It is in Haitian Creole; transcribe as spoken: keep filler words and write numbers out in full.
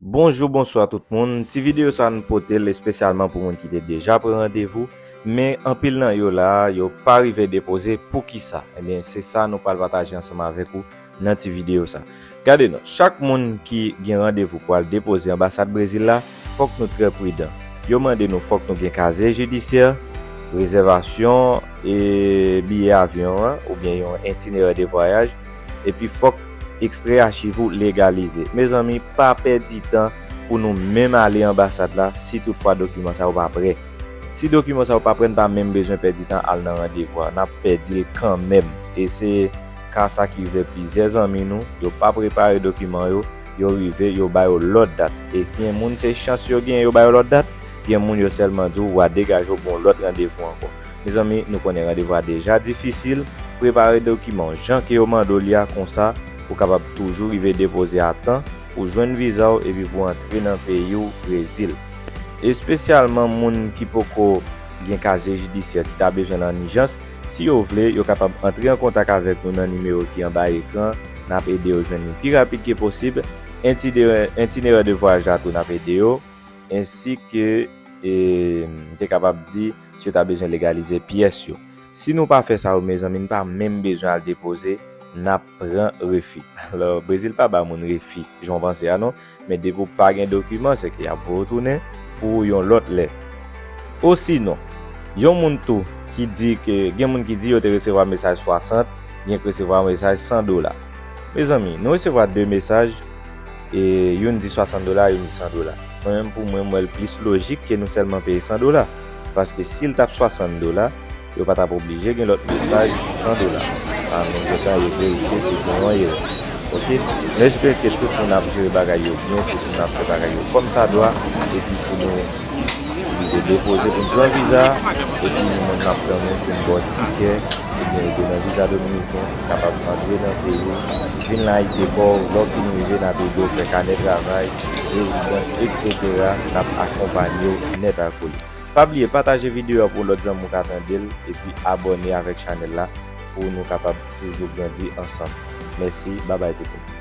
Bonjou, bonswa tout moun. Ti videyo sa nou pote l espesyalman pou moun ki te deja pran randevou, men anpil nan yo la, yo pa rive depoze. Poukisa? Ebyen, se sa nou pral pataje ansanm avèk ou nan ti videyo sa. Gade non, chak moun ki gen randevou pou al depoze anbasad Brezil la, fòk nou trè pridan. Yo mande nou fòk nou gen kazye jidisyè, rezèvasyon e biyè avyon an, oubyen yon itinerè de vwayaj, epi fòk ekstrè achiv ou legalize. Mezanmi, pa pèdi tan pou nou menm ale anbasad la si toutfwa dokiman sa yo pa prè. Si dokiman sa yo pa prè, n pa menm bezwen pèdi tan al nan randevou a. N ap pèdi l kanmenm. E se ka sa ki rive plizyè zanmi nou, yo pa prepare dokiman yo, yo rive, yo ba yo lòt dat. E gen moun se chans yo gen, yo ba yo lòt dat, gen moun yo sèlman di w, w a degaje w pou yon lòt randevou ankò. Mezanmi, nou konnen randevou a deja difisil, prepare dokiman w jan ke yo mande w li a konsa, pou w kapab toujou rive depoze a tan, pou w jwenn viza w epi pou w antre nan peyi w, Brezil. Espesyalman moun ki poko gen kazye jidisyè ki ta bezwen l an ijans, si yo vle, yo kapab antre an kontak avèk nou nan nimewo ki anba ekran, n ap ede yo jwenn li pi rapid ke posib. Itinerè, itinerè de vwayaj la tou, n ap ede yo, ensi ke, e, m te kapab di, si yo ta bezwen legalize pyès yo. Si nou pa fè sa yo, mezanmi, n pa menm bezwen al depoze, n ap pran refi. Alò, Brezil pa ba moun refi, jan w panse a non, men depi w pa gen dokiman, se ke y ap voye w tounen pou yon lòt lè. Osinon, yon moun tou ki di ke, gen moun ki di yo te resevwa mesaj swasant, gen k resevwa mesaj san dola. Mezanmi, nou resevwa de mesaj, e youn di swasant dola, youn di san dola. Mwen menm, pou mwen, m wè l plis lojik ke nou sèlman peye san dola. Paske si l t ap swasant dola, yo pa t ap oblije gen lòt mesaj san dola. An menm tan, yo verifye si gen yon erè. Oke? Nou espere ke tout moun ap jere bagay yo byen, tout moun ap fè bagay yo kòm sa dwa, epi pou nou rive depoze pou n pran viza, epi nou menm n ap tann pou n ba w tikè, oubyen ede nan viza dominiken, kapab antre nan peyi w, vin la ede kò w, lè w fin rive, n ap ede w fè kanè travay, rezidans, etsetera, n ap akonpanye w nèt ak kole. Pa bliye pataje videyo a pou lòt zanmi w ka tande l, epi abòne avèk chanèl la pou nou kapab toujou grandi ansanm. Mèsi, babay tout moun.